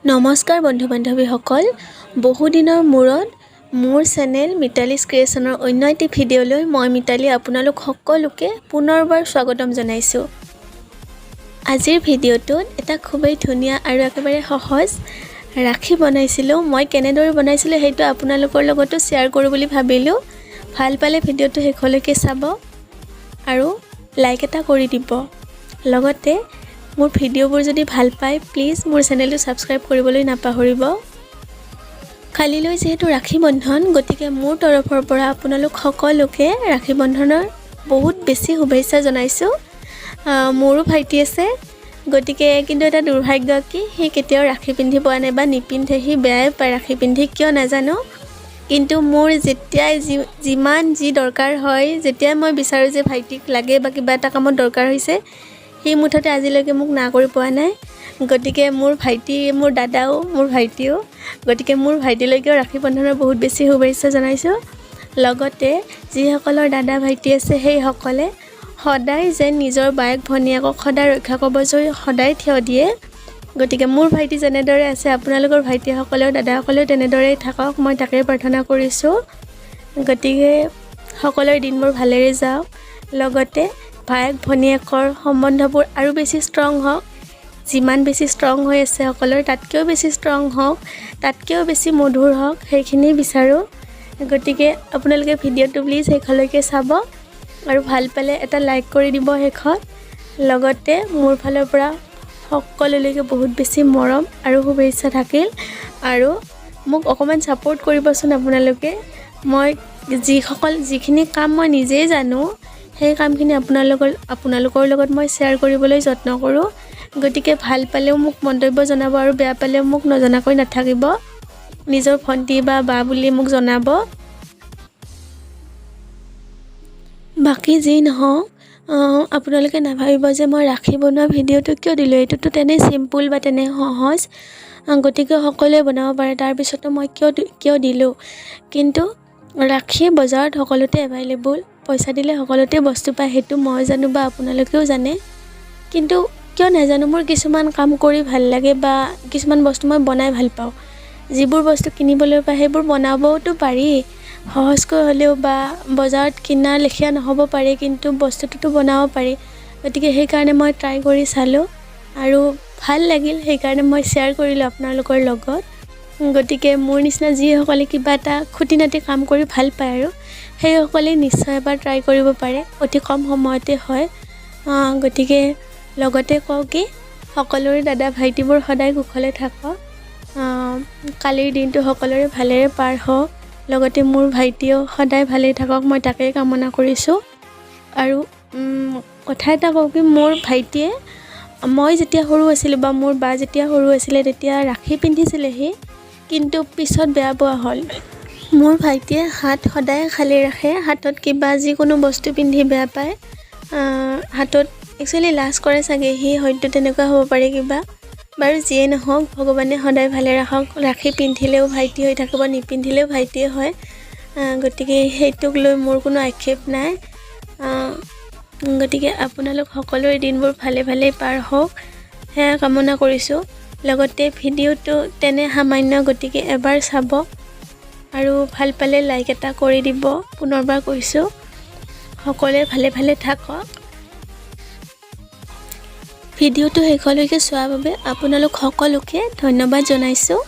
নমস্কাৰ বন্ধু বান্ধৱীসকল, বহুদিনৰ মূৰত মোৰ চেনেল মিতালীজ ক্ৰিয়েশ্যনৰ অন্য এটি ভিডিঅ'লৈ মই মিতালী আপোনালোক সকলোকে পুনৰবাৰ স্বাগতম জনাইছোঁ। আজিৰ ভিডিঅ'টোত এটা খুবেই ধুনীয়া আৰু একেবাৰে সহজ ৰাখী বনাইছিলোঁ। মই কেনেদৰে বনাইছিলোঁ, সেইটো আপোনালোকৰ লগতো শ্বেয়াৰ কৰোঁ বুলি ভাবিলোঁ। ভাল পালে ভিডিঅ'টো শেষলৈকে চাব আৰু লাইক এটা কৰি দিব। লগতে মোৰ ভিডিঅ'বোৰ যদি ভাল পায়, প্লিজ মোৰ চেনেলটো ছাবস্ক্ৰাইব কৰিবলৈ নাপাহৰিব। কালিলৈ যিহেতু ৰাখী বন্ধন, গতিকে মোৰ তৰফৰ পৰা আপোনালোক সকলোকে ৰাখী বন্ধনৰ বহুত বেছি শুভেচ্ছা জনাইছোঁ। মোৰো ভাইটি আছে, গতিকে কিন্তু এটা দুৰ্ভাগ্য কি সি কেতিয়াও ৰাখী পিন্ধি পোৱা নাই বা নিপিন্ধে। সি বেয়াই পায় ৰাখী পিন্ধি, কিয় নাজানো। কিন্তু মোৰ যেতিয়াই যি যিমান যি দৰকাৰ হয়, যেতিয়াই মই বিচাৰোঁ যে ভাইটিক লাগে বা কিবা এটা কামত দৰকাৰ হৈছে, সি মুঠতে আজিলৈকে মোক না কৰি পোৱা নাই। গতিকে মোৰ ভাইটি মোৰ দাদাও, মোৰ ভাইটিও। গতিকে মোৰ ভাইটিলৈকেও ৰাখী বন্ধনৰ বহুত বেছি শুভেচ্ছা জনাইছোঁ। লগতে যিসকলৰ দাদা ভাইটি আছে, সেইসকলে সদায় যেন নিজৰ বায়েক ভনীয়েকক সদায় ৰক্ষা কৱচ হৈ সদায় থিয় দিয়ে। গতিকে মোৰ ভাইটি যেনেদৰে আছে, আপোনালোকৰ ভাইটিসকলেও, দাদাসকলেও তেনেদৰেই থাকক, মই তাকেই প্ৰাৰ্থনা কৰিছোঁ। গতিকে সকলোৰে দিনবোৰ ভালেৰে যাওক, লগতে ভায়েক ভনীয়েকৰ সম্বন্ধবোৰ আৰু বেছি ষ্ট্ৰং হওক। যিমান বেছি ষ্ট্ৰং হৈ আছে সকলোৰে, তাতকৈও বেছি ষ্ট্ৰং হওক, তাতকৈও বেছি মধুৰ হওক, সেইখিনিয়ে বিচাৰোঁ। গতিকে আপোনালোকে ভিডিঅ'টো প্লিজ শেষলৈকে চাব আৰু ভাল পালে এটা লাইক কৰি দিব শেষত। লগতে মোৰ ফালৰ পৰা সকলোলৈকে বহুত বেছি মৰম আৰু শুভেচ্ছা থাকিল। আৰু মোক অকণমান ছাপোৰ্ট কৰিবচোন আপোনালোকে। মই যিখিনি কাম মই নিজেই জানো, সেই কামখিনি আপোনালোকৰ লগত মই শ্বেয়াৰ কৰিবলৈ যত্ন কৰোঁ। গতিকে ভাল পালেও মোক মন্তব্য জনাব আৰু বেয়া পালেও মোক নজনাকৈ নাথাকিব। নিজৰ ভণ্টি বা বা বুলি মোক জনাব। বাকী যি নহওক, আপোনালোকে নাভাবিব যে মই ৰাখী বনোৱা ভিডিঅ'টো কিয় দিলোঁ, এইটোতো তেনেই চিম্পুল বা তেনেই সহজ, গতিকে সকলোৱে বনাব পাৰে, তাৰপিছতো মই কিয় দিলোঁ। কিন্তু ৰাখী বজাৰত সকলোতে এভাইলেবল, পইচা দিলে সকলোতে বস্তু পায়, সেইটো মই জানো বা আপোনালোকেও জানে। কিন্তু কিয় নাজানো, মোৰ কিছুমান কাম কৰি ভাল লাগে বা কিছুমান বস্তু মই বনাই ভাল পাওঁ। যিবোৰ বস্তু কিনিবলৈ পায়, সেইবোৰ বনাবওতো পাৰি সহজকৈ হ'লেও বা বজাৰত কিনাৰ লেখীয়া নহ'ব পাৰে, কিন্তু বস্তুটোতো বনাব পাৰি। গতিকে সেইকাৰণে মই ট্ৰাই কৰি চালোঁ আৰু ভাল লাগিল, সেইকাৰণে মই শ্বেয়াৰ কৰিলোঁ আপোনালোকৰ লগত। গতিকে মোৰ নিচিনা যিসকলে কিবা এটা খুটি নাটি কাম কৰি ভাল পায় আৰু সেইসকলে নিশ্চয় এবাৰ ট্ৰাই কৰিব পাৰে, অতি কম সময়তে হয়। গতিকে লগতে কওঁ কি সকলোৰে দাদা ভাইটিবোৰ সদায় কুশলে থাকক, কালিৰ দিনটো সকলোৰে ভালেৰে পাৰ হওক, লগতে মোৰ ভাইটিও সদায় ভালেই থাকক, মই তাকেই কামনা কৰিছোঁ। আৰু কথা এটা কওঁ কি মোৰ ভাইটিয়ে, মই যেতিয়া সৰু আছিলোঁ বা মোৰ বা যেতিয়া সৰু আছিলে, তেতিয়া ৰাখী পিন্ধিছিলে সি, কিন্তু পিছত বেয়া পোৱা হ'ল। মোৰ ভাইটিয়ে হাত সদায় খালী ৰাখে, হাতত কিবা যিকোনো বস্তু পিন্ধি বেয়া পায়। হাতত একচুৱেলি লাজ কৰে চাগে সি, হয়তো তেনেকুৱা হ'ব পাৰে কিবা। বাৰু যিয়ে নহওক, ভগৱানে সদায় ভালে ৰাখক। ৰাখী পিন্ধিলেও ভাইটি হৈ থাকিব, নিপিন্ধিলেও ভাইটিয়ে হয়। গতিকে সেইটোক লৈ মোৰ কোনো আক্ষেপ নাই। গতিকে আপোনালোক সকলোৰে দিনবোৰ ভালে ভালেই পাৰ হওক, সেয়া কামনা কৰিছোঁ। লগতে ভিডিঅ'টো তেনে সামান্য, গতিকে এবাৰ চাব আৰু ভাল পালে লাইক এটা কৰি দিব। পুনৰবাৰ কৈছোঁ, সকলোৱে ভালে ভালে থাকক। ভিডিঅ'টো শেষলৈকে চোৱাৰ বাবে আপোনালোক সকলোকে ধন্যবাদ জনাইছোঁ।